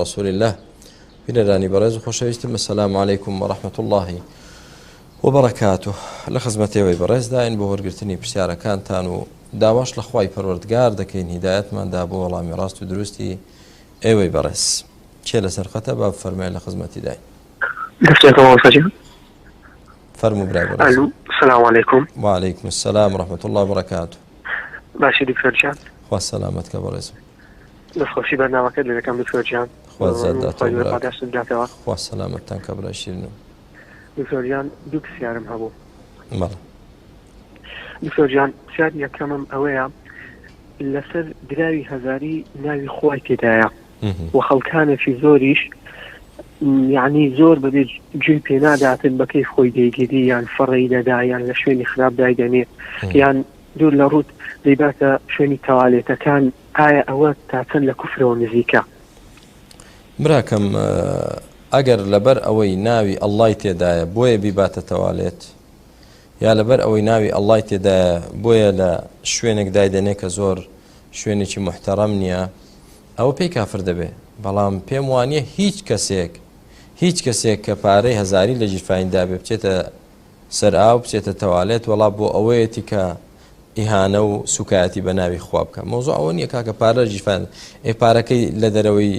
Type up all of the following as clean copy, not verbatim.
رسول اللە بینەرانی بەڕێز و خۆشەویستم السلام علیکم و رحمة الله وبرکاته لە خزمەتێوەی بەڕێزداین بۆ وەرگرتنی پرسیارەکانتان و داواش لە خوای پەروەردگار دەکەین هیدایەتمان دا بۆ وەڵامی ڕاست و دروستی ئێوەی بەڕێز کێ لەسەر خەتە با بفەرموێ لە خزمەتی داین. دەستێکە مامۆستا گیان. فەرموو برای بەڕێز. ئەلو سلام علیکم. وعلیکم السلام ورحمة الله وبرکاته. باشی دکتۆر گیان. خوا سەلامەت کە بەڕێزم. دەستخۆشی بەرنامەکەت لێ دەکەم دکتۆر گیان. خوا زیاد داتەوە خوای گەورە براکەم. پاداشتت بداتەوە. خوا سەلامەتتان کا برای شیرینم. دکتۆر گیان دوو پرسیارم هەبوو. بەڵێ. دکتۆر گیان پرسیاری یەکەمم ئەوەیە لەسەر دراوی هەزاری ناوی خوای تێدایە و خەڵکانێکی زۆریش یعنی زۆر بەبێ گوێی پێناداتن بە کەیف خۆی دەیگیری یان فڕێی دەدا یان لە شوێنی خراپ دایدەنێ یان دوور لە ڕووت دەیباتە شوێنی تەوالێتەکان ئایا ئەوە تا چەند لە کوفرەوە نزیکە؟ براکەم ئەگەر لەبەر ئەوەی ناوی ئەڵڵای تێدایە بۆیە بیباتە تەوالێت یا لەبەر ئەوەی ناوی ئەڵڵای تێدایە بۆیە لە شوێنێک دایدەنێ کە زۆر شوێنێکی محتەرەم نییە ئەوە پێی کافر دەبێ بەڵام پێم وانە هیچ کەسێک هیچ کەسێک کە پارەی هەزاری لە گیرفایندا بێ بچێتە سەر ئاو بچێتە تەوالێت وەڵا بۆ ئەوەیەتی کە ئیهانە و سوکایەتی بە ناوی خوا بکە مەوزوع ئەوە نییە کاکە پارە ژیرفان ئێ پارەکەی لە دەرەوەی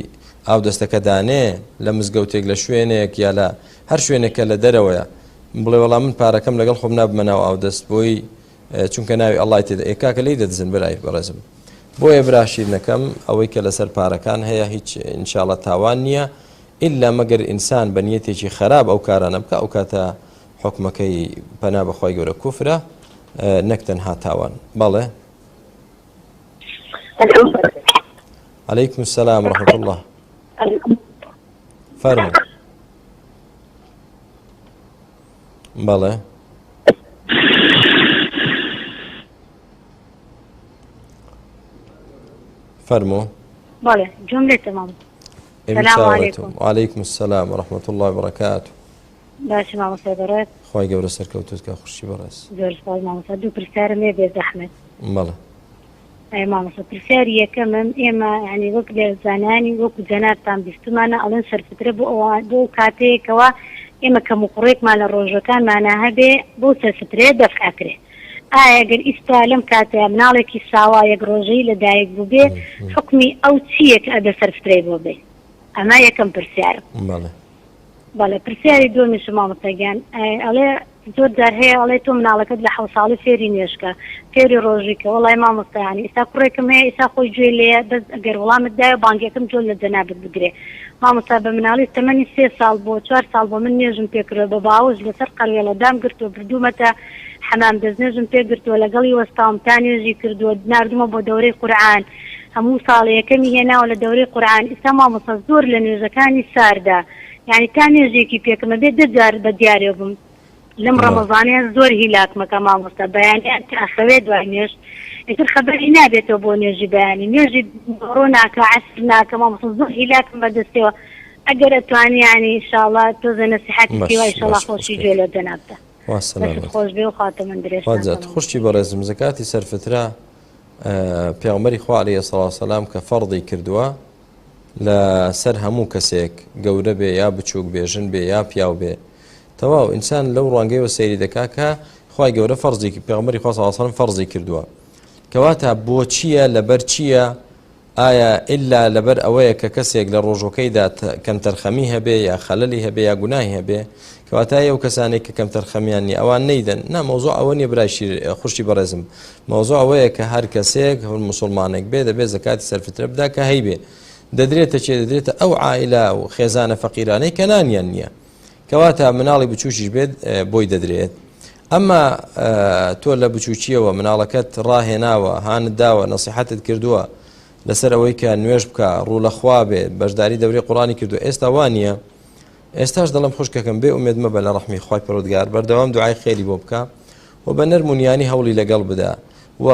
ئاو دەستەکە دانێ لە مزگەوتێک لە شوێنێک یا لە هەر شوێنێک کە لە دەرەوەیە بڵێ وەڵا من پارەکەم لەگەڵ خۆم نابمە ناو ئاو دەست بۆی چونکە ناوی ئەڵای تێدا ئێ کاکە لێی دەدزن برای بەڕێزم بۆیە برا شیرنەکەم ئەوەی کە لەسەر پارەکان هەیە هیچ ئینشاءاللە تاوان نییە ئیلا مەگەر ئینسان بە نیەتێکی خەراب ئەو کارانە بکا ئەو کاتە حوکمەکەی پەنا بەخوای گەورە کوفرە نەک تەنها تاوان بەڵێ عليكم السلام ورحمة الله فەرموو بەڵێ فەرموو بەڵێ گوێم لێتە مامۆستا سلام علیکم وعلیکم السلام ورحمة الله وبرکاته باشی مامۆستای بەڕێز خوای گەورە سەرکەوتوت کا خوشکی بەڕێز زۆر سپاس مامۆستا دوو پرسیارم هەیە بێ زەحمەت بەڵێ ئەی مامۆستا پرسیاری یەکەمم ئێمە یعنی وەک لە زانایانی وەکو جەنابتان بیستومانە ئەڵێن سەرفترە بۆ ئەوە بۆ ئەو کاتەیەکەوە ئێمە کەم و کوڕێکمان لە ڕۆژەکانمانە هەبێ بۆ سەرفترەیە دەفع ئەکرێ ئایا گەر ئیستا لەم کاتەیا مناڵێکی ساوا یەک ڕۆژەی لە دایک بووبێ حوکمی ئەو چییە کە ئەبێ سەرفترەی بۆ بێ؟ ئەمە یەکەم پرسیارم. بەڵێ. بەڵێ پرسیاری دووەمیشم مامۆستا گیان ئەڵێ زۆر جار هەیە ئەڵێ تۆ مناڵەکەت لە حەو ساڵی فێری نوێژکە فێری ڕۆژی کە وەڵای مامۆستا یانی ئیستا کوڕێکم هەیە ئیستا خۆی گوێی لێیە بەس ئەگەر وەڵامت دایە بانگێکم جۆن لە جەنابت بگرێ مامۆستا بە مناڵی تەمەنی سێ ساڵ بۆ چوار ساڵ بۆ من نوێژم پێ کردوە بە باوەش لەسەر قەروێڵە دام گرتووە بردوومەتە حەمام دەستنوێژم پێ گرتووە لەگەڵی وەستاوم تا نوێژی کردووە ناردومە بۆ دەورەی قورعان هەموو ساڵێ یەکەمی هێناوە لە دەورەی قورعان ئیستا مامۆستا زۆر لە نوێژەکانی ساردە یانی تا نوێژێکی پێکم ئەبێ دە جار بە دیارێ بم لەم ڕەمەزانەیە زۆر هیلاکمەکە مامۆستا بەیانیان کە ئەخەوێ دوای نوێژ ئیتر خەبەری نابێتەوە بۆ نوێژی بەیانی نوێژی ڕۆ ناکە عەسر ناکە مامۆستا زۆر هیلاکم بەدەستەوە ئەگەر ئەتوانی یانی ئینشاڵڵا تۆزێ نەسیحەتی باش کەی وا ئیشەڵا باش خۆشی خوشکەکەم گوێ لە جەنابتە خوا دەستت سەلامەت خۆش بێ و خوا تەمەن درێژتان خواجات کە مامۆستا. خوشکی بەڕێزم زەکاتی سەرفترە پێغەمبەری خوا علیە سڵاو سەلام کە فەڕضی کردووە لە سەر هەموو کەسێک گەورە بێ یا بچووک بێ ژن بێ یا پیاو بێ تەواو ئینسان لەو ڕوانگەیەوە سەیری دەکا کە خوای گەورە فەرزی پێغەمبەری خوا صلی الله علیه و سلم فەرزی کردووە کەواتە بۆچییە لەبەر چییە ئایا ئیلا لەبەر ئەوەیە کە کەسێک لە ڕۆژوەکەیدا کەمتەرخەمی هەبێ یا خەلەلی هەبێ یا گوناهی هەبێ؟ کەواتە ئەی ئەو کەسانەی کە کەمتەرخەمیان نیە ئەوان نەیدەن؟ نا مەوزوع ئەوە نیە برای شیر خوشکی بەڕێزم مەوزوع ئەوەیە کە هەر کەسێک هەر موسڵمانێک بێ دەبێ زەکاتی سەرفترە بدا کە هەیبێ دەدرێتە چێ دەدرێتە ئەو عائلە و خێزانە فەقیرانەی کە نانیان نییە کەواتە مناڵی بچووکیش بێت بۆی دەدرێت ئەمما تۆ لە بچووکیەوە مناڵەکەت ڕاهێناوە هانت داوە نەسیحەتت کردووە لەسەر ئەوەی کە نوێژ بکە ڕوو لە خوا بێ بەشداری دەورەی قورئانی کردو ئێستا وانە ئێستاش دەڵم خوشکەکەم بێ ئومێد مەبە لە ڕەحمی خوای پەروەردگار بەردەوام دوعای خێری بۆ بکە و بە نەرم و نیانی هەوڵی لەگەڵ بدە و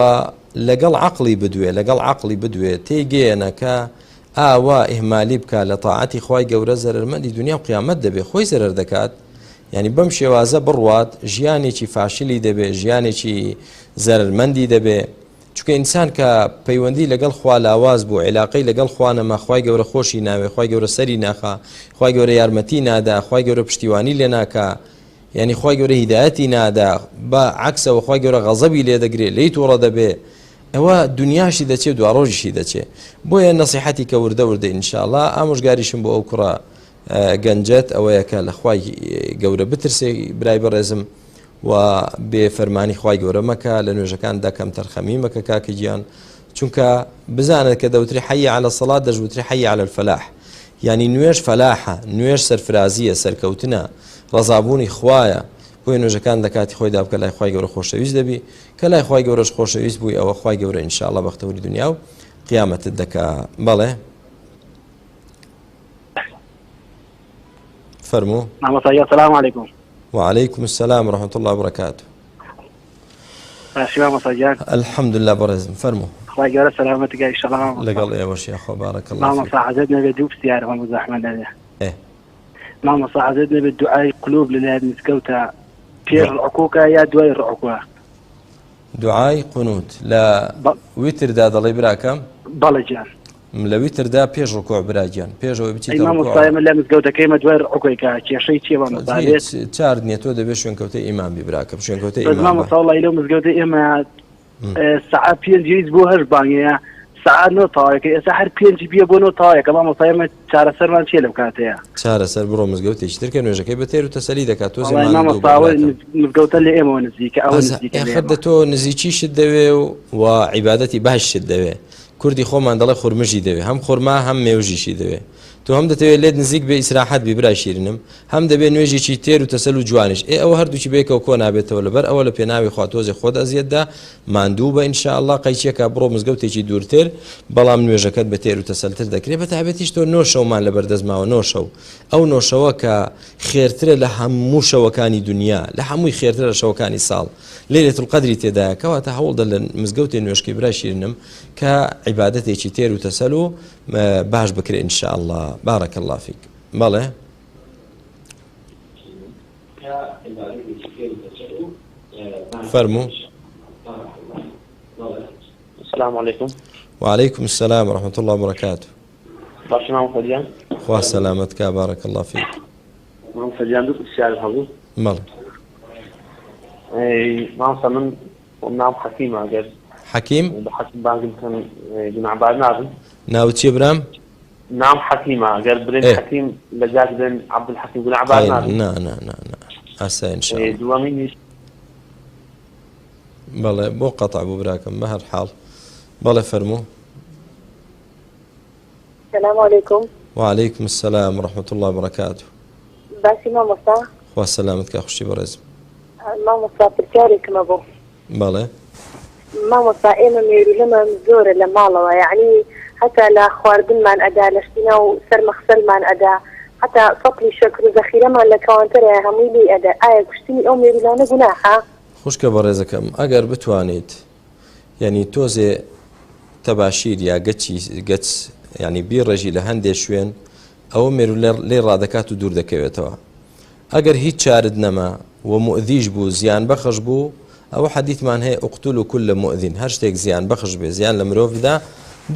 لەگەڵ عەقڵی بدوێ لەگەڵ عەقڵی بدوێ تێیگەیەنە کە ئاوا ئیهمالی بکا لە تاعەتی خوای گەورە زەرەرمەندی دنیا و قیامەت دەبێ خۆی زەرەر دەکات یعنی بەم شێوازە بڕوات ژیانێکی فاشلی دەبێ ژیانێکی زەرەرمەندی دەبێ. چونکە ئینسان کە پەیوەندی لەگەڵ خوا لاواز بوو عیلاقەی لەگەڵ خوا نەما خوای گەورە خۆشی ناوێ خوای گەورە سەری ناخا خوای گەورە یارمەتی نادا خوای گەورە پشتیوانی لێ ناکا یعنی خوای گەورە هیدایەتی نادا بە عەکسەوە خوای گەورە غەزەبی لێ دەگرێ لێی تووڕە دەبێ ئەوە دنیاشی دەچێ دوا ڕۆژیشی دەچێ بۆیە نەسیحەتی کە وردە وردە ئینشاءاللە ئامۆژگاریشم بۆ ئەو کوڕە گەنجەت ئەوەیە کە لە خوای گەورە بترسێ برای بەڕێزم و بێ فەرمانی خوای گەورە مەکە لە نوێژەکاندا کەمتەرخەمی مەکە کاکە گیان چونکە بزانە کە دەوتری حەی علی الصلاة دەشوتری حەی علی الفلاح یعنی نوێژ فەلاحە نوێژ سەرفرازیە سەرکەوتنە ڕەزابوونی خوایە بۆیە نوێژەکان لە کاتی خۆیدا بکە لای خوای گەورە خۆشەویست دەبی کە لای خوای گەورەش خۆشەویست بووی ئەوە خوای گەورە ئینشاءاللە بەختەوەری دنیا و قیامەتت دەکا بەڵێ فەرموو مامۆستا گیان سلام علیکم وعلیکم السلام ورحمة الله وبرکاته باشی مامۆستا گیان الحمدلله بەڕێزم فەرموو خوای گەورە سەلامەت کە ئینشاءالله مامۆستا لەگەڵ ئێوەش یاخوا بارک الله فیک مامۆستا عەزێت نەبێت دوو پرسیارم هەبوو زەحمەت نەبێ ئێ مامۆستا عەزێت نەبێت دوعای قلوب لەلای مزگەوتە پێش ڕکوکە یا دوای ڕکوە دوعای قنوت لە ویتردا دەڵێ براکەم؟ بەڵێ گیان. لە ویتردا پێش ڕکوع برا گیان پێش ئەوەی بچیتە ڕکوع. مامۆستا من لە مزگەوتەکەی مە دوای ڕکوعی کە کێشەی چییە مامۆستا بێت؟ چار نییە تۆ دەبێت شوێنکەوتەی ئیمام بی براکەم شوێنکەوتەی ئیمام بە. مامۆستا وەڵی لەو مزگەوتەی ئێمە سەعات پێنج هیچ بۆ هەشت بانگەیە سەعات نۆ تەواوەکە ئێستا هەر پێنجی بیە بۆ نۆ تەواوەکە مامۆستا ئێمە چارەسەرمان چییە لەو کاتەیە؟ چارەسەر بڕۆ مزگەوتێکی تر کە نوێژەکەی بە تێر و تەسەلی دەکات تۆزێ وەڵای ماندوو مامۆستا بوو ئەوە براکەم. مزگەوتە لە ئێمەوە نزیکە ئەوە ئەز نزیکە لە ئێخر ئێمە. دە تۆ نزیکیشت دەوێ و و عیبادەتی باششت دەوێ کوردی خۆمان دەڵێ خورمژی دەوێ هەم خورما هەم مێوژیشی دەوێ تۆ هەم دەتەوێ لێت نزیک بێ ئیسراحەت بی برای شیرینم هەم دەبێ نوێژێکی تێر و تەسەل و جوانیش ئێ ئەوە هەردووکی بەیەکەوە کۆ نابێتەوە لەبەر ئەوە لە پێناوی خوا تۆزێ خۆت ئەزیەت دە ماندوو بە ان شاء اللە قەیچێکە بڕۆ مزگەوتێکی دوورتر بەڵام نوێژەکەت بە تێر و تەسەلتر دەکرێ بە تایبەتیش تۆ نۆ شەومان لەبەر دەست ماوە نۆ شەو ئەو نۆ شەوە کە خێرترە لە هەموو شەوەکانی دنیا لە هەمووی خێرترە لە شەوەکانی ساڵ لەیلەت القەدری تێدایە کەواتە هەوڵدە لە مزگەوتێ نوێژکەی برای شیرنم کە عیبادەتێکی تێر و تەسەل و باش بکرێ ان شاء اللە بارک اللە فیک بەڵێ فەرموو السلام علیکم وعلیکم السلام ورحمة الله وبرکاته باشی مامۆستا گیان خوا سەلامەت کا بارک الله فیک مامۆستا گیان دوو پرسیارم هەبوو بەڵێ ئەی مامۆستا من ناوم حەکیمە ئەگەر حەکیم بە حەکیم بانگم بکەن گوناهبار نابم ناوت چیە برام ناوم حەکیمە گەر برێن حەکیم لە جاک بێن عەبدولحەکیم گوناهبار نابم نا نا نا نا ئاسای ان شاء الله دووەمینیش بەڵێ بۆ قەتع بوو براکەم بە هەر حاڵ بەڵێ فەرموو سلام علیکم وعلیکم السلام ورحمة الله وبرکاته باسی مامۆستا خوا سەلامت کا خوشی بەڕێزم مامۆستا پرسیارێکم هەبوو بەڵێ. مامۆستا ئێمە مێرولەمان زۆرە لە ماڵەوە یەعنی هەتا لە خواردنمان ئەدا لە شتی ناو سەر مەخسەلمان ئەدا هەتا سەتڵی شەکر و زەخیرەمان لە کەوانتەرایە هەمووی لێی ئەدا ئایا کوشتنی ئەو مێرولانە گوناحە؟ خوشکە بەڕێزەکەم ئەگەر بتوانیت یعنی تۆزێ تەباشیر یا گەچی گەچ یعنی بیڕێژی لە هەندێ شوێن ئەوە مێرولە لێ ڕادەکات و دوور دەکەوێتەوە ئەگەر هیچ چارت نەما و موئذیش بوو زیان بەخش بوو ئەوە حەدیثمان هەیە اقتلوا كل مؤذ هەر شتێک زیان بەخش بێ زیان لە مرۆڤ بدا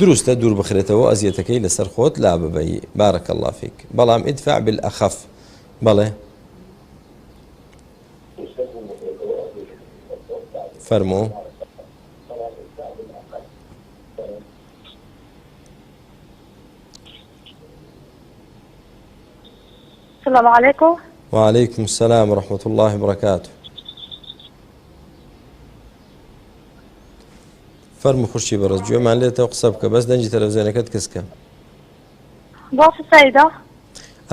دروستە دوور بخرێتەوە ئەزیەتەکەی لەسەر خۆت لا ببەی بارك الله فيك بەڵام ادفع بالأخف بەڵێ فەرموو سلام علیکم. وعلیکم السلام ورحمة الله وبرکاته فەرموو خوشکی بەڕێز گوێمان لێتەوە قسە بکە بەس دەنگی تەلەڤزیۆنەکەت کز کە باشە سەیدا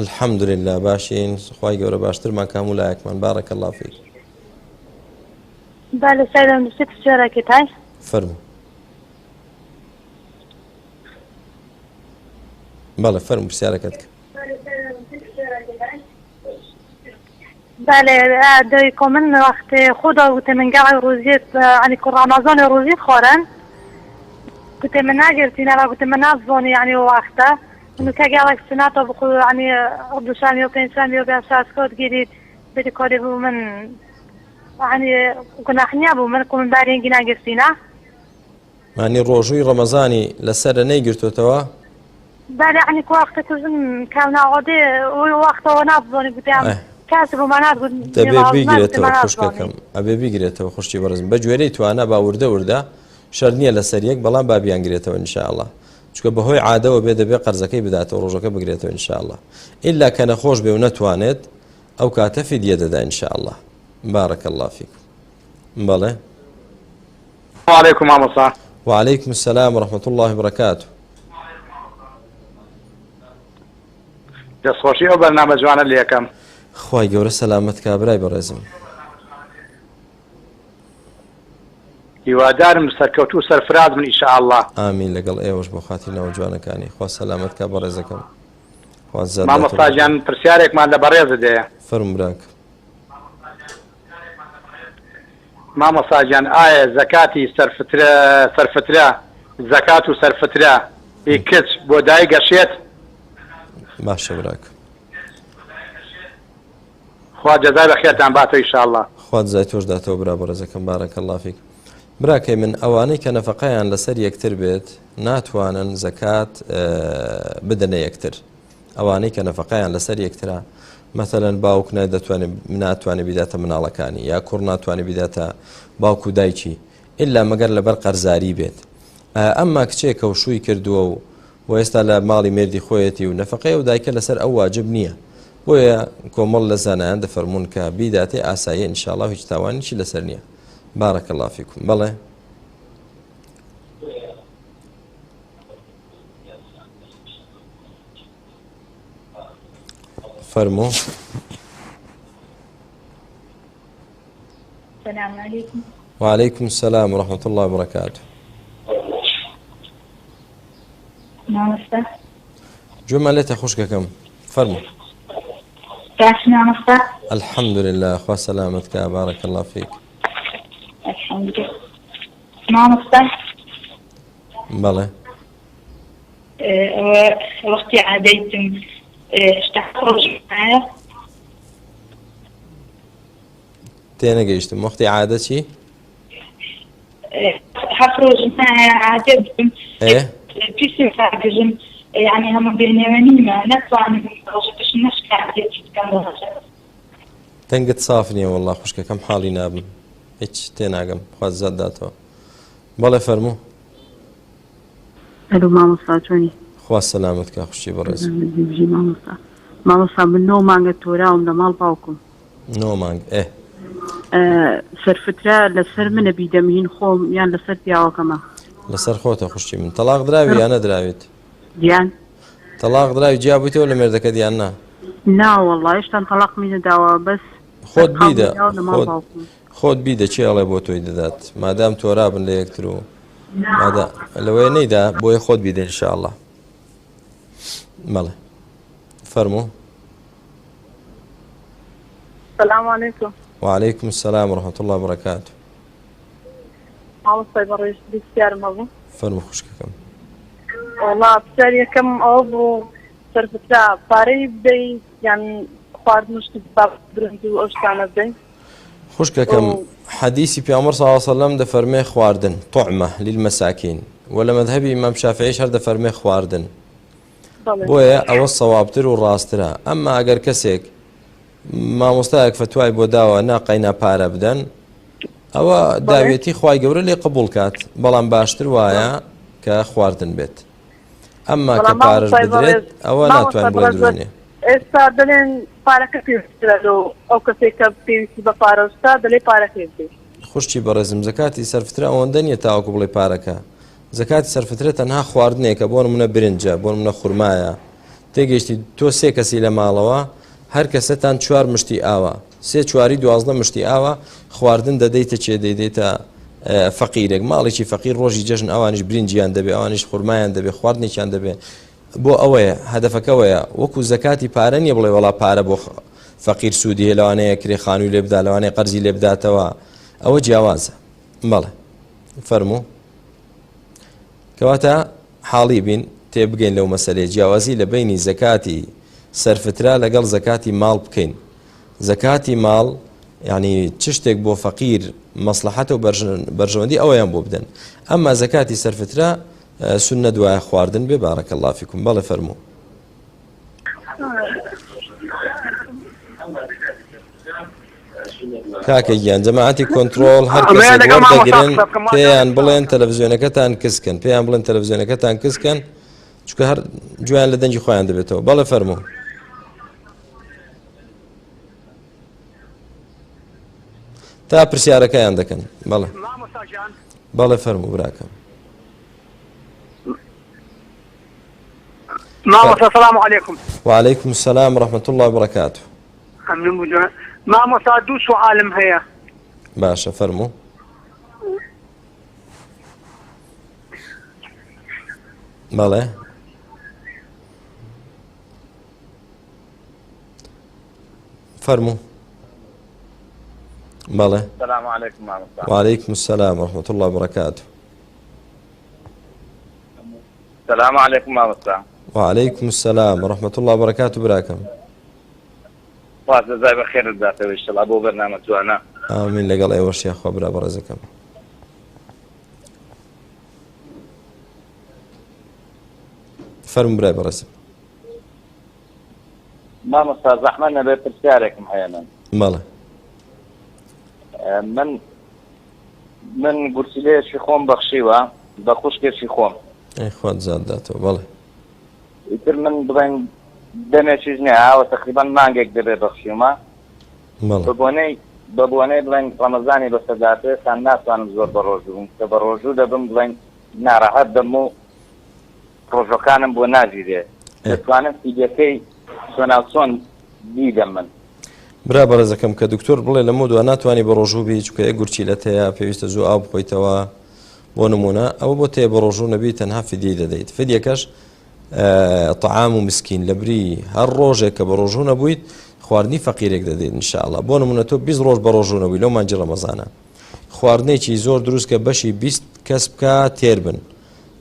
الحمدلله باشین خوای گەورە باشترمان کە هەموو لایەکمان بارک الله فیک بەلێ سەیدا نووسی پرسیارێکت هەی فەرموو بەڵێ فەرموو پرسیارەکەت کە بله دایکا من وقت خدا گوته من گه روزی یعنی که رمضان روزی خورن گوته من نگرتی نه گوته من نزانی یعنی وقته منو که گه سنتا بخو یعنی دوشنبه و پنجشنبه و بیشتر گیرید بده کاری بو من یعنی گناه نیه بو من که من برینگی نگرتی نه. مانی ڕۆژووی ڕەمەزانی لەسەرە نەیگرتوتەوە؟ بەلێ یەعنی کو وەختە کوژم کاونا عۆدێ وی وەختەوە ناتزۆنی گوتیان کاس بۆ مانات گوت دەبێ بیگرێتەوە خوشکەکەم ئەبێ بیگرێتەوە خوشکی بەڕێزم بە گوێرەی توانا با وردە وردە شەرت نییە لەسەر یەک بەڵام با بیانگرێتەوە ان شاء الله چونکە بەهۆی عادەوە بێ دەبێ قەرزەکەی بداتەوە ڕۆژەکە بگرێتەوە ان شاء الله ئیلا کە نەخۆش بێ و نەتوانێت ئەو کاتە فدیە دەدا ان شاء الله بارك الله فيكم بەڵێ وعليكم مامۆستا. وعليكم السلام ورحمة الله وبركاته. دەستخۆشی ئەو بەرنامە جوانە لێکەم. خوای گەورە سەلامەت کا برای بەڕێزم. هیوادارم سەرکەوتوو و سەرفراز بن ان شاء اللە. ئامین لەگەڵ ئێوەش بۆ خاتری ناوە جوانەکانی خوا سەلامەت کا بەڕێزەکەم خوا زیاد مامۆستا گیان پرسیارێکمان لە بەڕێزت هەیە. فەرموو براکەم. مامۆستا گیان ئایا زەکاتی سەرفترە سەرفترە زەکات و سەرفترە ی کچ بۆ دایک ئەشێت؟ باشە براکەم. خوا جەزای بەخێرتان باتەوە ان شاء اللە. خوا جزای تۆش داتەوە برا بەڕێزەکەم بارک اللە فیک براکەی من ئەوانەی کە نەفەقەیان لەسەر یەکتر بێت ناتوانن زەکات بدەنە یەکتر ئەوانەی کە نەفەقەیان لەسەر یەکترە مەثەلەن باوک نادەتوانێت ناتوانێت بیداتە مناڵەکانی یا کوڕ ناتوانێت بیداتە باوک و دایکی ئللا مەگەر لەبەر قەرزاری بێت ئەمما کچێکە و شووی کردووە و و ئێستا لە ماڵی مێردی خۆیەتی و نەفەقەی ئەو دایکە لەسەر ئەو واجب نییە بۆیە کۆمەڵ لە زانایان دەفەرمونون کە بیداتێ ئاساییە ئینشاءڵا هیچ تاوانیشی لەسەر نییە بارك الله فيكم بەڵێ فەرموو. سلام علیکم. وعلیکم السلام ورحمة الله وبرکاته. مامۆستا گوێمان لێتە خوشکەکەم فەرموو. باش مامۆستا. الحمد لله خوا سەلامەت کا بارك الله فيك. الحمد لله مامۆستا. بەڵێ. ئەوە وەختی عادەیتم هێشتا ڕۆژ مایە. تێنەگەیشتم وەختی عادە چی؟ هەفت ڕۆژ مایە عادە بم پیسم فاگرم یعنی هەموو بێنێوە نیمە نەتوانم ڕۆژەکەش نەشکا بکەم ڕۆژە. دەنگت ساف نییە والله خوشکەکەم حاڵی نابم هیچ تێناگەم خوا زیاد داتەوە بەڵێ فەرموو. ئەلو مامۆستا چۆنی؟ خوا سەلامەت کا خوشکی بەڕێز. بژی مامۆستا. مامۆستا من نۆ مانگە تۆراوم لە ماڵ باوکم. نۆ مانگ ئێ. سەرفترە لەسەر منە بیدەم هین خۆم یان لەسەر پیاوەکەمە؟ لەسەر خۆتە خوشکی من. تەڵاق دراوی یا نەدراویت؟ گیان؟ تەڵاق دراوی جیا بوویتەوە لە مێردەکەت یان نا؟ نا وەڵا هێشتان تەڵاقمی نەداوە بەس خۆت بیدە خۆت خۆت بیدە کێ ئەڵێ بۆ تۆی دەدات مادام تۆرابن لە یەکتر و مادا لەوەیە نەیدا بۆیە خۆت بیدە ان شاء الله بەڵێ فەرموو سلام علیکم وعلیکم السلام ورحمة الله وبرکاته مامۆستای بەڕێز پرسیارم هەبوو فەرموو خوشکەکەم وەڵا پرسیار یەکەم ئەوە بوو سەرفترا پارەی بدەی یان خواردن و شتی برنج و ئەو شتانە بدەی خوشکەکەم حەدیسی پیامبەر صلی الله علیه وسلم دەفەرمێ خواردن طعمە للمساکین و لە مەذهبی ئیمام شافعیش هەر دەفەرمێ خواردن بۆیە ئەوە سەوابتر و ڕاسترە ئەمما ئەگەر کەسێک مامۆستایەک فتوای بۆ داوە ناقەینا پارە بدەن ئەوە داوێتی خوای گەورە لێ قبول کات بەڵام باشتر وایە کە خواردن بێت ئەمما کە پارەش بدرێت ئەوە ناتوان بڵێ درۆ نیە. ئێستا دەلێن پارەکە پێویسترە لۆ ئەو کەسێک کە پێویستی بە پارە و شتە دەلێ پارەکەی بدەی. خوشکی بەڕێزم زەکاتی سەرفترە ئەوەندە نیە تاوەکو بڵێ پارەکە زەکاتی سەرفترە تەنها خواردنێکە بۆ نمونە برنجە بۆ نمونە خورمایە تێگەیشتی تۆ سێ کەسی لە ماڵەوە هەر کەسەتان چوار مشتی ئاوە سێ چواری 12 مشتی ئاوە خواردن دەدەیتە چێ دەیدەیتە فەقیرێک ماڵێکی فەقیر ڕۆژی جەژن ئەوانیش برنجیان دەبێ ئەوانیش خورمایان دەبێ خواردنێکیان دەبێ بۆ ئەوەیە هەدەفەکەوەیە وەکو زەکاتی پارە نییە بڵێ وەڵا پارە بۆ فەقیر سوودی هەیە لەوانەیە کرێ خانووی لێ بدا لەوانەیە قەرزی لێ بداتەوە ئەوە جیاوازە بەڵێ فەرموو کەواتە حاڵی بین تێبگەین لەو مەسەلەیە جیاوازی لە بەینی زەکاتی سەرفترا لەگەڵ زەکاتی ماڵ بکەین زەکاتی ماڵ. یعنی چ شتێک بۆ فەقیر مەسلحەتە و بەرژەوەندی ئەوەیان بۆ بدەن ئەمما زەکاتی سەرفترە سنە دوایە خواردن بێ بارەکە الله فیکم بەڵێ فەرموو کاکە گیان جەماعەتی کۆنتترۆل هەر کەسێک وەردەگرن پێیان بڵێن تەلەڤزیۆنەکەتان کزکەن پێیان بڵێن تەلەڤزیۆنەکەتان کزکەن چونکە هەر گوێیان لە دەنگی خۆیان دەبێتەوە بەڵێ فەرموو تا پرسیارەکەیان دەکەن بەڵێ بەڵێ فەرموو براکەم مامۆستا سلام علیکم وعلیکم السلام ورحمة الله وبرکاته ئەمنم بوو مامۆستا دوو سوالم هەیە باشە فەرموو بەڵێ فەرموو بەڵێ السلام عليكم مامۆستا وعليكم السلام ورحمة الله وبركاته السلام عليكم مامۆستا وعليكم السلام ورحمة الله وبركاته براکەم خوا جەزای بە خێرت داتەوە ئیشەڵا بۆ بەرنامە جوانە. ئامین لەگەڵ ئێوەش یاخوا برا بەڕێزەکەم. فەرموو برای بەڕێزم. مامۆستا زەحمەت نەبێت پرسیارێکم هەیە من. بەڵێ. من من گورچیلەیەکی خۆم بەخشیوە بە خوشکێکی خۆم. ئەی خوا جزات داتەوە بەڵێ. ئیتر من بڵێن دەمێکیش نییە ئاوە تەقریبەن مانگێک دەبێ بەخشیومە بە بۆنەی بە بۆنەی بڵێن ڕەمەزانی بەسەرداتێ ئێستا ناتوانم زۆر بە ڕۆژوو بم کە بە ڕۆژوو دەبم بڵێن ناڕەحەت دەبم و ڕۆژەکانم بۆ ناگیرێ دەتوانم فیدیەکەی چۆناوچۆن بیدەم من. برا بەڕێزەکەم کە دکتۆر بڵێ لەمە دوا ناتوانانی بە ڕۆژوو بی چونکە یەک گورچیلەت هەیە پێویستە زوو ئاو بخۆیتەوە بۆ نمونە ئەوە بۆ تێ بە ڕۆژوو نەبی تەنها فدیەی دەدەیت فدیەکەش طعام و مسکین لە بری هەر ڕۆژێک کە بە ڕۆژوو نەبوویت خواردنی فەقیرێک دەدەیت ان شاء الله بۆ نمونە تۆ 20 ڕۆژ بە ڕۆژوو نەبووی لەو مانگی ڕەمەزانە خواردنێکی زۆر دروست کە بەشی 20 کەس بکە تێر بن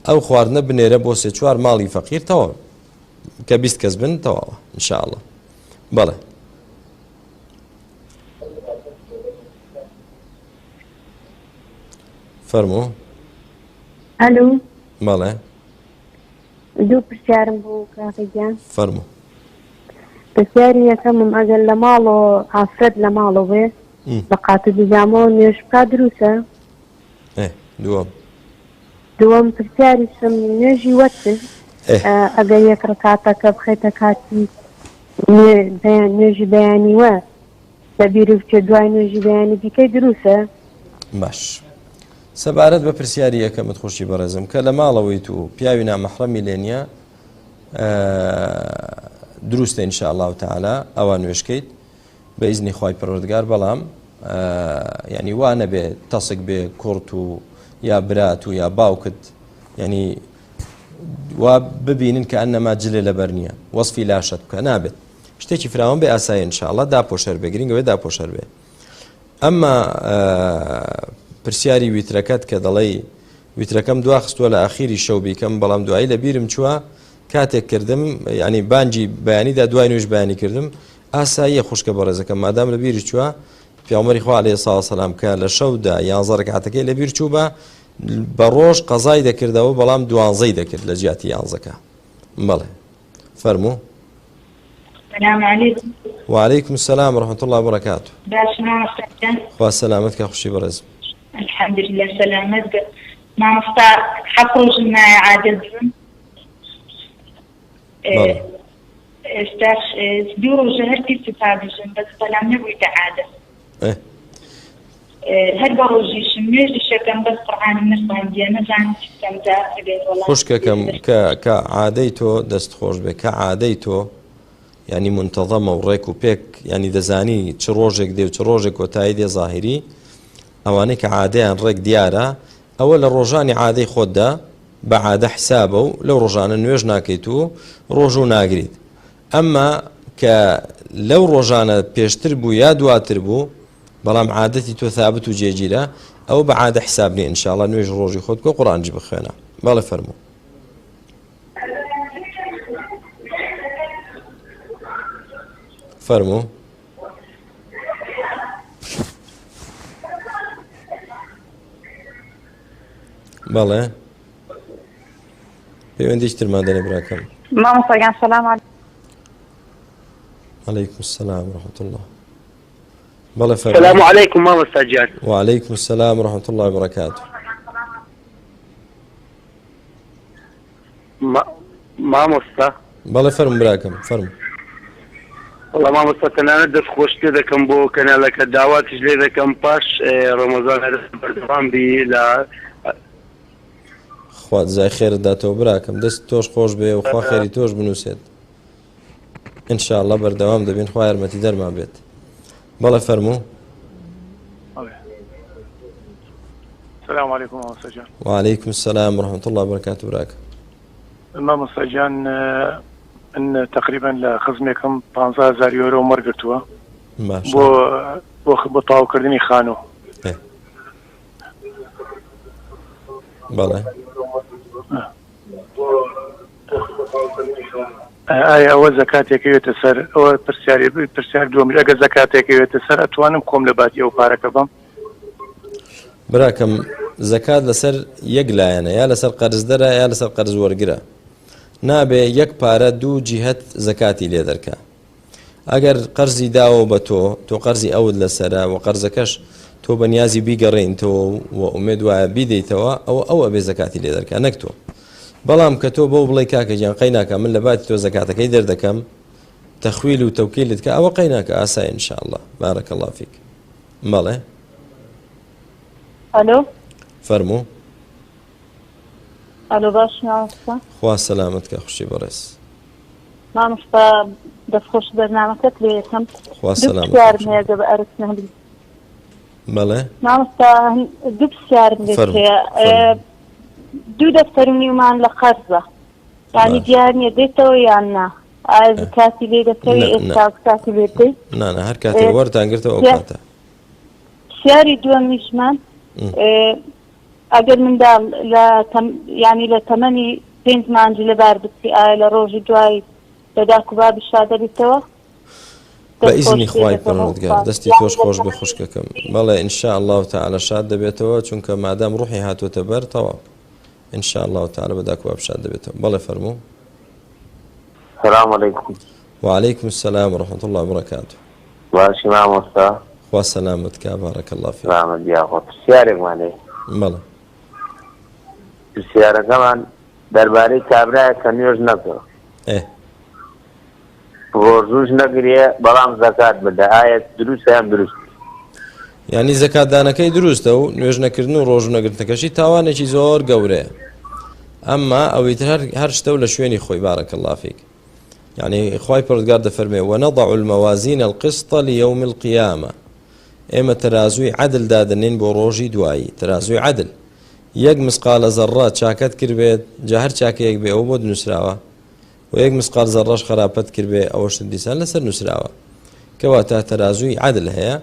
ئەو خواردنە بنێرە بۆ سێ چوار ماڵی فەقیر تەواو کە 20 کەس بن تەواوە ان شاء الله بەڵێ فەرموو ئەلو بەڵێ دوو پرسیارم بوو کاکە گیان فەرموو پرسیاری یەکەمم ئەگەر لە ماڵۆ ئافرەت لە ماڵۆ بێ بە قاتو بیجامەوە نوێژ بکا دروستە دووەم دووەم پرسیاریشم نوێژی وەتر ئەگەر یەک ڕکاتەکە بخەیتە کاتی نوێژی بەیانیوە لە بیرت بچێت دوای نوێژی بەیانی بیکەی دروستە؟ باش سەبارەت بە پرسیاری یەکەمت خوشی بەڕێزم کە لە ماڵەوەیت و پیاوی نامەحرەمی لێ نییە دروستە إن شاء الله تعالی ئەوە نوێشکەیت بە ئیزنی خوای پەروەردگار بەڵام یعنی وا نەبێ تەسک بێ کوڕت و یا برات و یا باوکت یعنی وا ببینن کە ئەنەما جلێ لەبەر نییە وەصفی لاشەت بکە نابێت شتێکی فراوان بێ ئاسایی ان شاء الله داپۆشەر بێ گرنگە بێ داپۆشەر بێ ئەمما پرسیاری ویترەکەت کە دەڵێی ویترەکەم دوا خستووە لە ئاخیری شەو بیکەم بەڵام دوایی لە بیرم چووە کاتێک کردم ینی بانجی بەیانیدا دوای نوێژ بەیانی کردم ئاساییە خوشکە بەڕێزەکەم مادام لە بیری چووە پیامبەری خوا علیه الصلاة والسلام کە لە شەودا یانزە ڕکعەتەکەی لە بیر چوو بە بە ڕۆژ قەزای دەکردەوە بەڵام دوانزەی دەکرد لە جیاتی یانزەکە بەڵێ فەرموو. سلام علیکم. وعلیکم السلام ورحمة الله وبرکاته. باش مامۆستا گیان. خوا سەلامەت کە خوشی بەڕێزم. الحمدلله سەلامەت بێ مامۆستا حەفت ڕۆژم مایە عادەت بم. بەڵێ. ئێستاش دوو ڕۆژە هەر پیس و پاکژم بەس بەلام نەبوویتە عادەت. هەر بە ڕۆژیشم نوێژیشەکەم بەس قورعانم نەخواندیە نەزانم چی بکەم جا ئەگەر وەڵام خوشکەکەم کە کە عادەی تۆ دەست خۆش بێ کە عادەی تۆ ینی منتەظەمە و ڕێک و پێک ینی دەزانی چ ڕۆژێک دێ و چ ڕۆژێک کۆتایی دێ ظاهری ئەوانەی کە عادەیان ڕێک دیارە ئەوە لە ڕۆژانی عادەی خۆتدا بە عادە حسابە و لەو ڕۆژانە نوێژ ناکەیت و ڕۆژ و ناگریت ئەمما کە لەو ڕۆژانە پێشتر بوو یا دواتر بوو بەڵام عادەتی تۆ ثابت و جێگیرە ئەوە بە عادە حساب نیە ان شاء اللە نوێژ ڕۆژی خۆت بکە قورئانیش بخوێنە بەڵێ فەرموو. فەرموو. بەڵێ پەیوەندیش ترمان دەنێ براکەم. مامۆستا گیان سلام علیکم. علیکم السلام ورحمة الله بەڵێ فەرموو. سلام علیکم مامۆستا گیان. وعلیکم السلام ورحمة الله وبرکاته. مامۆستا. بەڵێ فەرموو براکەم فەرموو. وەڵا مامۆستا تەنانەت دەست خۆشت لێ دەکەم بۆ کەنالەکە داواتیش لێ دەکەم پاش ڕەمەزان هەر بەردەوام بی لە خوا جزای خێرت داتەوە براکەم دەست تۆش خۆش بێ و خوا خێری تۆش بنووسێت ان شاء الله بەردەوام دەبین خوا یارمەتی دەرمان بێت بەڵێ فەرموو السلام علیکم مامۆستا گیان. وعلیکم السلام ورحمة الله وبرکاته براکەم. مامۆستا گیان من تقریبا لە خزمێکم 15000 یۆرۆم وەرگرتووە بۆ بۆ بۆ تەواوکردنی خانوو. بەڵێ. ئایا ئەوە زەکاتێکەوێتە سەر ئەوە پرسیاری پرسیار دووەم ئەگەر زەکاتێکەوێتە سەر ئەتوانم خۆم لە باتی ئەو پارەکە بم براکەم زەکات لەسەر یەک لایەنە یا لەسەر قەرزدەرە یا لەسەر قەرز وەرگرە نابێ یەک پارە دوو جیهت زەکاتی لێ دەرکە ئەگەر قەرزی داوە بە تۆ تۆ قەرزی ئەوت لەسرە و قەرزەکەش تۆ بە نیازی بیگەڕێنیتەوە و ئومێد وایە بیدەیتەوە ئەوە ئەو ئەبێ زەکاتی لێ دەرکە نەک تۆ بەڵام کە تۆ بەو بڵێ کاکە گیان قەی ناکە من لە باتی تۆ زەکاتەکەی دەردەکەم تەخویل و تەوکیلت کە ئەوە قەی ناکە ئاسای ان شاء الله بارك الله فيك بەڵێ ئەلۆ فەرموو ئەلۆ باش مامۆستا خوا سەلامەت کە خوشی بەڕێز مامۆستا دەستخۆش بەرنامەکەت لێ یەکەم خوا دوو سەلامەت پرسیارم هەیە گە بە ئەرز نەبی بەڵێ مامۆستا دوو پرسیارم لێت فەرموو هەیە ئێ، فەرموو دوو دەفتەر و نیومان لە قەرزە یانی باش دیار نییە دێتەوە یان نا ئایا زکاتی لێ دەکەوی نا نا ئێستا زکاتی لێ بدەی نا نا هەر کاتێک وەرتان گرتەوە ئەو پرسیار کاتە پرسیاری دووەمیشمان م. ئێ، ئەگەر منداڵ لە تەم یانی لە تەمەنی پێنج مانگی لەبار بچی ئایا لە ڕۆژی دوای لە داک و بابی شاد دەبیتەوە؟ بە دەست ئیزنی خۆش لێ خوای دەکەم پەروەردگار ئوستاز دەستی یانی تۆش لە خۆش بێ تەمەنی خوشکەکەم بەڵێ ان شاء اللە تعالی شاد دەبێتەوە چونکە مادام ڕوحی هاتۆتە بەر تەواو ان شاء اللە تعالی بە داک و باب شاد دەبێتەوە بەڵێ فەرموو سلام علیکم. وعلیکم السلام ورحمة الله وبرکاته باشی مامۆستا؟ خوا سەلامەت کا بارک اللە فیک. سلامەت بی یاخوا پرسیارێکمان هەیە. بەڵێ. پرسیارەکەمان دەربارەی کابرایەک کە نوێژ نەکا. ئێ. ڕۆژووش نەگرێ بەڵام زەکات بدە ئایا دروستە یان دروست نیە؟ یانی زەکات دانەکەی دروستە و نوێژ نەکردن و ڕۆژوو نەگرتنەکەشی تاوانێکی زۆر گەورەیە ئەمما ئەوەی تر هەر هەر شتە و لە شوێنی خۆی بارک الله فیک یعنی خوای پەروەردگار دەفەرمێ ونضع الموازین القسط لیوم القیامە ئێمە تەرازووی عەدل دادەنێین بۆ ڕۆژی دوایی تەرازووی عەدل یەک مسقالە زەڕە چاکەت کردبێت جا هەر چاکەیەک بێ ئەوە بۆت نووسراوە و یەک مسقال زەڕەش خراپەت کردبێ ئەوەشت دیسان لەسەر نووسراوە کەواتە تەرازووی عەدل هەیە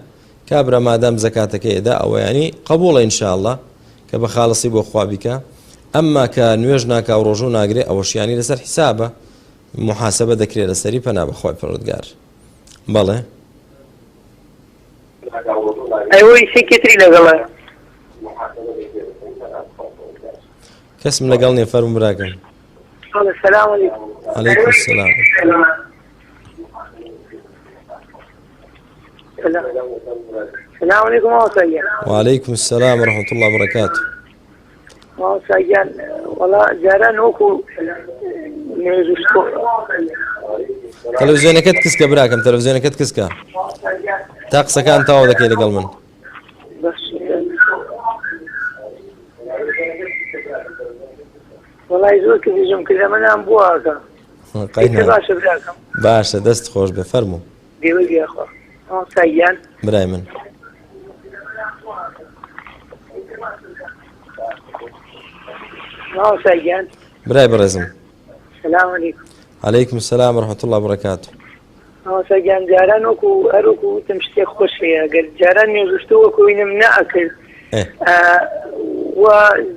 کابرا مادام زەکاتەکەی ئەدا ئەوە یانی قبوڵە ان شاء اللە کە بە خاڵسی بۆ خوا بیکا ئەمما کە نوێژ ناکا و ڕۆژوو ناگرێ ئەوەشیانی لەسەر حیسابە محاسبە دەکرێ لەسەری پەنا بەخوای پەروەردگار بەڵێ ئەوەی سێکێتری لەگەڵە کەسم لەگەڵ نیە فەرموو براکەم سلام علیکم علیکم السلام سلام علیکم مامۆستا گیان وعلیکم السلام ورحمة الله وبرکاته مامۆستا گیان وەڵا جاران وەکو تەلەڤزیۆنەکەت کسکە براکەم تەلەڤزیۆنەکەت کسکە تا قسەکان تەواو دەکەی لەگەڵ من وەڵای زۆر کزیژم کرد ئەمە نام بووە باشە براکەم باشە دەست خۆش بێ فەرموو دێوەی یاخوا مامۆستا گیان برای من مامۆستا گیان برای بەڕێزم سلام علیکم علیکم السلام ورحمة الله وبرکاته مامۆستا گیان جاران وەکو هەر وەکو وتم شتێک خۆش هەیە گەر جاران نوێژشتە وەکو وینم نەئەکرد و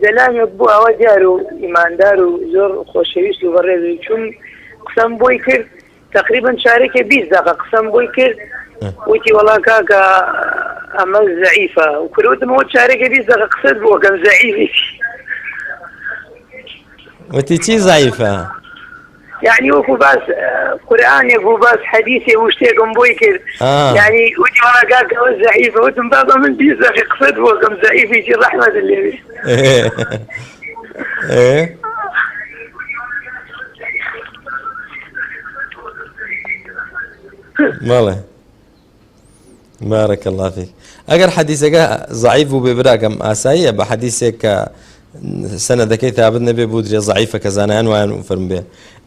زەلامێک بوو ئەوە دیار و ئیماندار و زۆر خۆشەویست و بەڕێز و چون قسەم بۆی کرد تەقریبەن چارەکێ 20 دقە قسەم بۆی کرد وتی وەڵا کاکە ئەمە زەعیفە و کوروتم ئەوە چارەکێ 20 دقە قسەت بۆ کەم زەعیفی. وتی چی زەعیفە؟ یعنی وەکو باس قورئانێک بوو باس حەدیثێ و شتێکم بۆی کرد یعنی وتی وەڵا کاکە ئەوە زەعیفە وتم بابا من 20 دقیقە قسەت بۆ کەم زەعیفی چی ڕەحمەتت لێ بێ بەڵێ بارك الله فيك ئەگەر حەدیسەکە زعیف بوو بێ براکەم ئاساییە بە حەدیسێک کە سەنەدەکەی ثابت نەبێ بودرێ زعیفە کە زانایان وایان فەرم بێ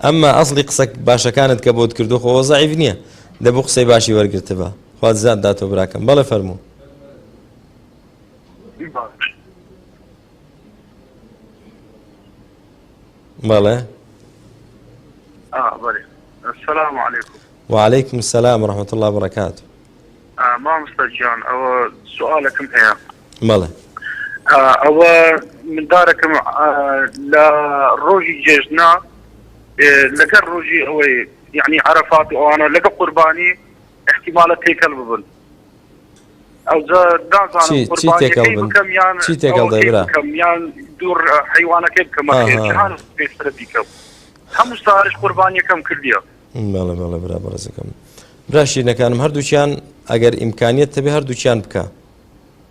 ئەمما ئەسڵی قسە باشەکانت کە بۆت کردو خۆ زعیف نییە دەبوو قسەی باشی وەرگرتبا خوا زیاد داتۆ براکەم بەڵێ فەرموو بەڵێ آه بەڵێ السلام علیکم وعلیکم السلام ورحمة اللە وبرکاته. مامۆستا گیان ئەوە سوالێکم هەیە. بەڵێ. ئەوە مندارەکەم لە ڕۆژی جێژنا لەگەر ڕۆژی ئەوەی یعنی عەرەفات و ئەوانە لەگە قوربانی احتیمالە تێکەل ببن ئەوجا نازانم قوربانیەکەی بکەم یان چی تێکەڵ دەی برا بکەم یان دوور حیوانەکەی بکەم جهان پێشترە بیکەم هەموو ساڵش قوربانیەکەم کردیە. بەڵێ بەڵێ برا بەڕێزەکەم برا شیرنەکانم هەردووکیان ئەگەر ئیمکانیت تەبێ هەردووکیان بکە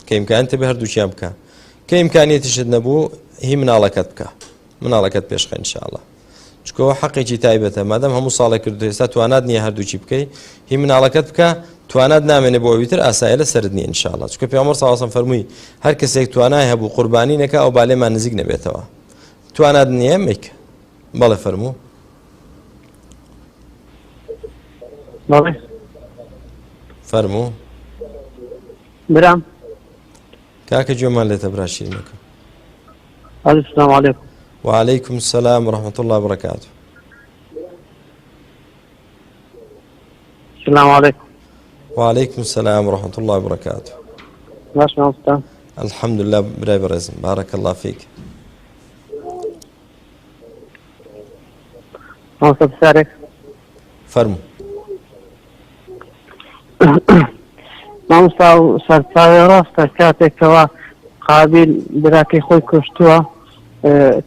کە ئیمکان تەبێ هەردووکیان بکە کە ئیمکانیەتیشت نەبوو هی مناڵەکەت بکە مناڵەکەت پێشخە انشاءاللە چکەوە حەقێکی تایبەتە مادەم هەموو ساڵێک کردو ئێستا توانات نییە هەردووکی بکەی هی مناڵەکەت بکە توانات نامێنێ بۆ ئەوی تر ئاسایە لە سەرت نییە انشاءاللە چونکە پێغەمبەر صلی الله علیه و سلم فەرمووی هەر کەسێک توانای هەبوو قوربانی نەکا ئەو با لێمان نزیک نەبێتەوە توانات نییە مەیکە بەڵێ فەرموو بەڵێ فەرموو برام کاکە گوێمان لێتە برا شیرینەکە السلام عليكم وعليكم السلام ورحمة الله وبركاته السلام عليكم وعليكم السلام ورحمة الله وبركاته باش مامۆستا الحمد لله برای بەڕێزم بارك الله فيك مامۆستا پرسیارێک فەرموو. مامۆستا و سەرچاوی ڕاستە کاتێکەوە قابیل براکەی خۆی کوشتووە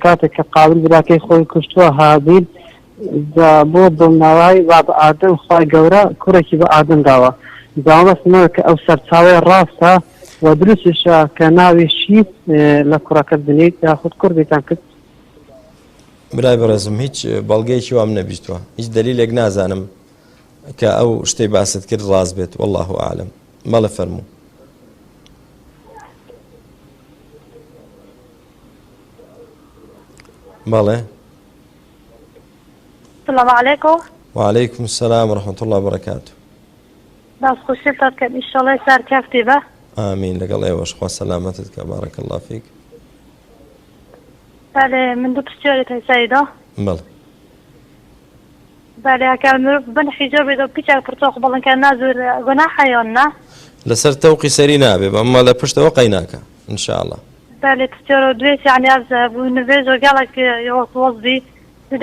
کاتێک کە قابل براکەی خۆی کوشتووە هابیل جا بۆ دڵنەوای با بە ئادەم خوای گەورە کوڕێکی بە ئادەم داوە جا مەبەستم کە ئەو سەرچاوەیە ڕاستە و دروستیشە کە ناوی شیت لە کوڕەکەت بنیت یاخود کوڕ بیتان کچ برای بەڕێزم هیچ بەڵگەیەکی وام نەبیستووە هیچ دلیلێک نازانم کە ئەو شتەی باست کرد ڕاست بێت والله اعلم بەڵێ فەرموو بەڵێ السلام عليكم وعليكم السلام ورحمة الله وبركاته دەست خۆشی بکەم ئیشەڵێ سەرکەفتی بە ئامین لەگەڵ ئێوەش خوا سەلامەتت کە بارك الله فيك بەلێ من دوو پرسیارت هەیە سەیدا. بەڵێ. بەلێ ئەکەر مرۆڤ بن حیجابێ دا پیچەک پرچاق بڵن کە نازور گوناحە یان نا؟ لەسەر تەوقی سەری نابێ بەمە لە پشتەوە قەیناکە ان شاء اللە. بەلێ پرسیارە دوێ یعنی ئەز بوو نوێژ گەڵک وەسوەس بی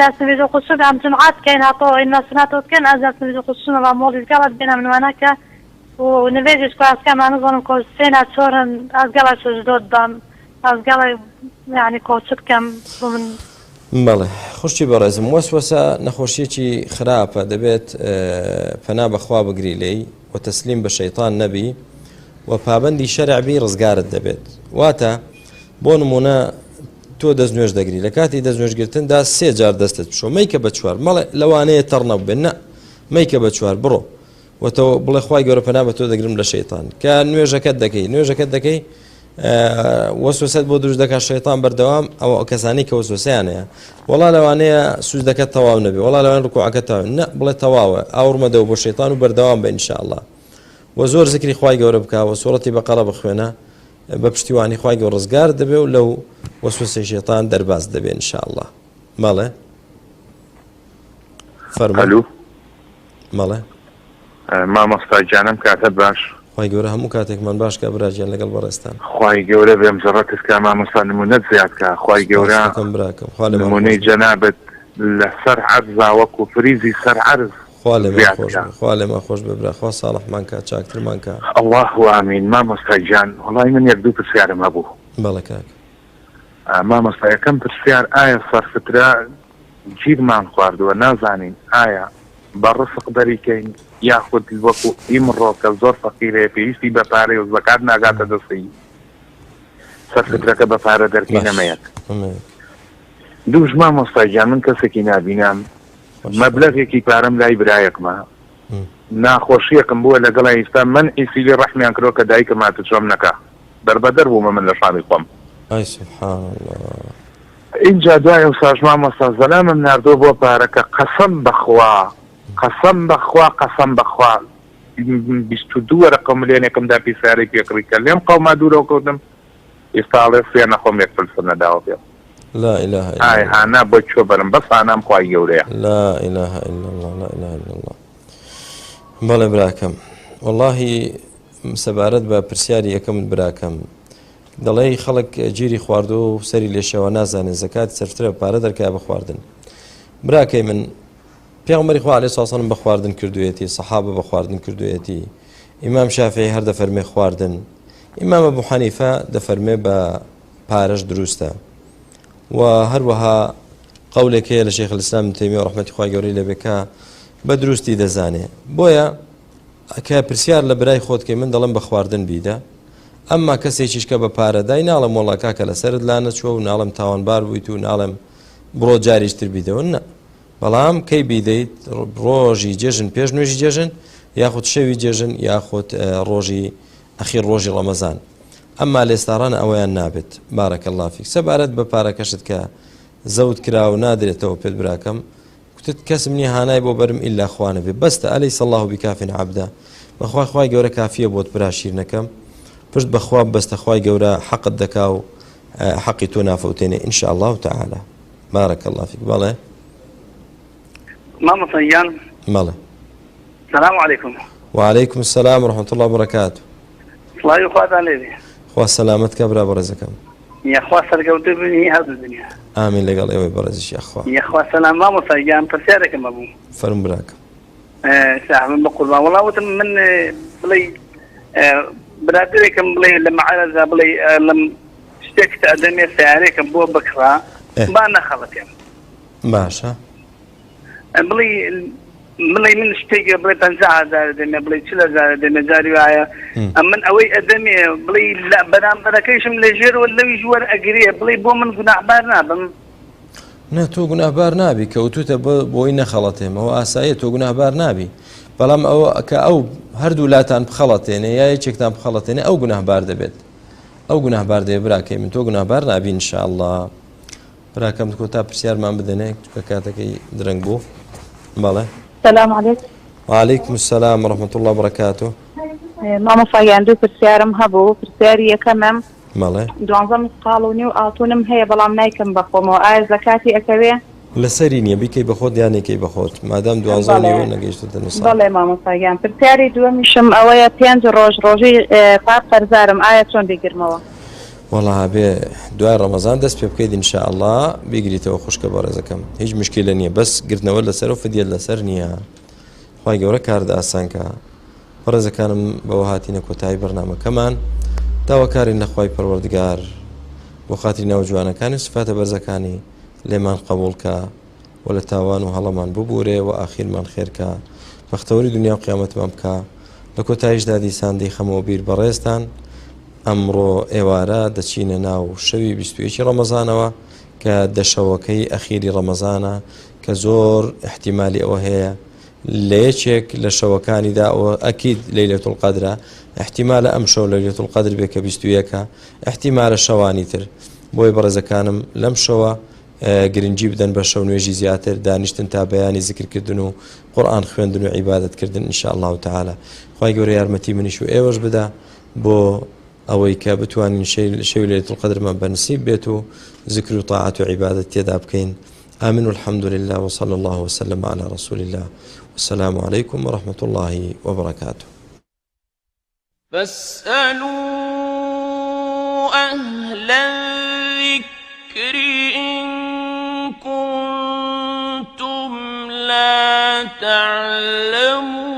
دەست نوێژ خۆ ئەم جمعات کەین هاتۆ ئینما سناتۆ بکەن ئەز دەست نوێژ خۆ شمە مۆڵی گەڵت بێنە منوانە کە و نوێژش کو ئەسکە ما نزانم کۆ سێنا چۆرن ئەز گەڵک شۆژدۆت بام ئەز گەڵێ یانی کۆ چ بکەم بۆ من. بەڵێ خوشکی بەڕێزم وەسوەسە نەخۆشیەکی خراپە دەبێت پەنا بەخوا بگری لێی و تەسلیم بە شەیتان نەبی و پابەندی شەرع بی ڕزگارت دەبێت واتە بۆ نمونە تۆ دەست نوێژ دەگری لە کاتی دەست نوێژگرتندا سێ جار دەستت بشۆ مەیکە بە چوار مەڵێ لەوانەیە تەڕ نەبێت نە مەیکە بە چوار بڕۆ وتەوە بڵێ خوای گەورە پەنا بە تۆ دەگرم لە شەیتان کە نوێژەکەت دەکەی نوێژەکەت دەکەی وەسوسەت بۆ دروست دەکات شەیتان بەردەوام ئەوە ئەو کەسانی کە وەسوسەیان هەیە وەڵا لەوانەیە سوجدەکەت تەواو نەبێ وەڵا لەوان ڕکوعەکە تەواو نە بڵێ تەواوە ئاوڕمەدەوە بۆ شەیتان و بەردەوام بە ئینشاءاللە وە زۆر زکری خوای گەورە بکە وە سوڕەتی بەقەرە بخوێنە بە پشتیوانی خوای گەورە ڕزگار دەبێ و لەو وەسوسەی شەیتان دەرباز دەبێ ئینشاءاللە بەڵێ فەرموو بەڵێ. مامۆستا گیان ئەم کاتەت باش. خوای گەورە هەموو کاتێکمان باش کا برا گیان لەگەڵ بەڕێزتان. خوای گەورە بێم زەڕەتت کا مامۆستا نمونەت زیاد کا خوای گەورە سوپاست دەکەم براکەم خوا لێمان نمونەی خۆش بێ. جەنابت لەسەر عەرزا وەکو فریزی سەر عەرز خوا لێمان زیاد خۆش کا. بێ خوا لێمان خۆش بێ برا خوا ساڵحمان کا چاکترمان کا. اللە آمین مامۆستا گیان وەڵای من یەک دوو پرسیارم هەبوو. بەڵێ کاک. مامۆستا یەکەم پرسیار ئایا سەرفترە گیرمان خواردووە نازانین ئایا بە ڕسق دەریکەین یاخود وەکو ئیمڕۆ کە زۆر فەقیرەیە پێویستی بە پارەیە و زەکات ناگاتە دەستی سەرفترەکە بە پارە دەرکەین ئەمە یەک دووش مامۆستا گیان من کەسێکی نابینام مەبلەغێکی پارەم لای برایەکمە ناخۆشیەکم بووە لەگەڵا ئیستا مەنعی سیلی ڕەحمیان کردوە کە دایکم هاتوچۆم نەکا دەربەدەر بوومە من لە شانی خۆم. ئای سبحان اللە. ئینجا دوای ئەوساش مامۆستا زەلامم ناردووە بۆ پارەکە قەسەم بەخوا قەسەم بەخوا قەسەم بەخوا 22 وەرەقە و ملێنێکم دا پێی سەیارەی پێ کڕی کە لێم قەوما دوورەوە کەوتم ئیستا ئەڵێ سوێ نەخۆم یەک فلسم نەداوە پێم. لا اله الا ئای الله. هانا بۆ کوێ بەرم بەس هانام خوای گەورەیە. لا اله الا الله لا اله الا الله بەڵێ براکەم واللهی سەبارەت بە پرسیاری یەکەمت براکەم دەڵێی خەڵک گیری خواردووە و سەری لێشەوە نازانێت زەکات سەرفترە پارە دەرکا بە خواردن براکەی من پێغەمبەری خوا عەلەیهی سڵام بە خواردن کردوویەتی سەحابە بە خواردن کردوویەتی ئیمام شافعی هەر دەفەرمێ خواردن ئیمام ئەبو حەنیفە دەفەرمێ بە پارەش دروستە و هەروەها قولێک هەیە لە شێخ الاسلام ابن تەیمیە ڕەحمەتی خوای گەورەی لێ بێ کە بە دروستی دەزانێ بۆیە کە پرسیار لە برای خۆت کەی من دەڵێم بە خواردن بیدە ئەمما کەسێکیش کە بە پارە دای ناڵێم وەڵا کاکە لەسەرت لا نەچووە و ناڵێم تاوانبار بوویت و ناڵێم بڕۆ جاریش تر بیدەوە نە بەڵام کەی بیدەیت ڕۆژی جێژن پێش نوێژی جێژن یاخود شەوی جێژن یاخود ڕۆژی ئەخیر ڕۆژی ڕەمەزان ئەمما لێستاڕان ئەوەیان نابێت بارك الله فيك سەبارەت بە پارەکەشت کە زەوت کرا و نادرێتەوە پێت براکەم کوتت کەسم نیە هانای بۆ بەرم ئیلا خوا نەبێ بەستە الیس اللە بکاف عبدە بەخوای خوای گەورە کافیە بۆت برا شیرنەکەم پشت بەخوا ببەستە خوای گەورە حەقت دەکا و حەقی تۆ نافەوتێنێ ان شاء الله تعالی بارک الله فیک بەڵێ مامۆستا گیان بەڵێ سلام علیکم وعلیکم السلام ورحمة الله وبرکاته سڵاوی خواتان لێبێ خوا سەلامەت کە برا بەڕێزەکەم یاخوا سەرکەوتوو بن هی هەردوو دنیا. ئامین لەگەڵ ئێوەی بەڕێزیش یاخوا. یاخوا سەلام مامۆستا گیان پرسیارێکم هەبوو. فەرموو براکەم. ساحبم بەقوربان وەڵا وتم من بڵێی برادەرێکم بڵێ لە مەعەرەزا بڵێ لەم شتێکت ئەدەمێ سیارێکم بۆ بکڕە با نەخەڵەتێم. باشە. بڵێ بڵێ من شتێک بڵێ 50 هزار دەمێ بڵێ 40 هزار دەمێ جاری وایە ئەمن ئەوەی ئەدەمێ بڵێ لە بەرامبەرەکەیشم لە ژێرەوە لەویش وەر ئەگرێ بڵێ بۆ من گوناحبار نابم نا تۆ گوناهبار نابی کە وتوتە بۆی نەخەڵەتێمەوە ئاساییە تۆ گوناهبار نابی بەڵام ئەوە کە ئەو هەردوو لاتان بخەڵەتێنێ یا یەکێکتان بخەڵەتێنێ ئەو گوناهبار دەبێت ئەو گوناهبار دەبێت براکەی من تۆ گوناهبار نابی ان شاء الله براکەم کۆتا پرسیارمان بدەنێ چونکە کاتەکەی درەنگ بوو بەڵێ سلام علیکم وعلیکم السلام ورحمة الله وبرکاته مامۆستا گیان دوو پرسیارم هەبوو پرسیاری یەکەمم بەڵێ دوانزە مسقاڵ و نیو ئاڵتونم هەیە بەڵام نایکەم بە خۆمەوە ئایا زەکاتی ئەکەوێ؟ لەسەری نییە بیکەی بە خۆت یان نەیکەی بە خۆت مادام دوانزە و بەڵێ نیوە نەگەیشتۆتە نساب. بەڵێ مامۆستا گیان پرسیاری دووەمیشم ئەوەیە پێنج ڕۆژ ڕۆژی پار قەرزارم ئایا چۆن بیگرمەوە؟ وەڵا ئەبێ دوای ڕەمەزان دەست پێ بکەیت ان شاء اللە بیگریتەوە خوشکە بەڕێزەکەم هیچ مشکلە نییە بەس گرتنەوە لەسەر و فدیەت لەسەر نییە خوای گەورە کارت ئاسان کە بەڕێزەکانم بەوە هاتینە کۆتایی بەرنامەکەمان داواکارین لە خوای پەروەردگار بۆ خاتری ناو جوانەکانی و سفاتە بەرزەکانی لێمان قبوڵ کە و لە تاوان و هەڵەمان ببورێ و ئاخیرمان خێرکە بەختەوەری دنیا و قیامەتمان بکە لە کۆتاییشدا دیسان دەیخەمەوە بیر بەڕێزتان ئەمڕۆ ئێوارە دەچینە ناو شەوی 21 ڕەمەزانەوە کە دەشەوەکەی ئەخیری ڕەمەزانە کە زۆر احتیمالی ئەوە هەیە لە یەکێک لە شەوەکانیدا ئەوە ئەکید لەیلەت القەدرە احتیمالە ئەم شەو لەیلەت القەدر بێ کە 21ە احتیمالە شەوانی تر بۆیە بەڕێزەکانم لەم شەوە گرنگی بدەن بە شەو نوێژی زیاتر دانیشتن تا بەیانی زیکر کردن و قورئان خوێندن و عیبادەت کردن ان شاء الله تعالی خوای گەورە یارمەتی منیش و ئێوەش بدا بۆ ئەوەی کە بتوانین شەوی لەیلەت القەدرمان بە نسیب بێت و زیکر و تاعەت و عیبادەت تێدا بکەین آمين والحمد لله وصلى الله وسلم على رسول الله والسلام عليكم ورحمة الله وبركاته فاسألوا أهل الذكر إن كنتم لا تعلمون.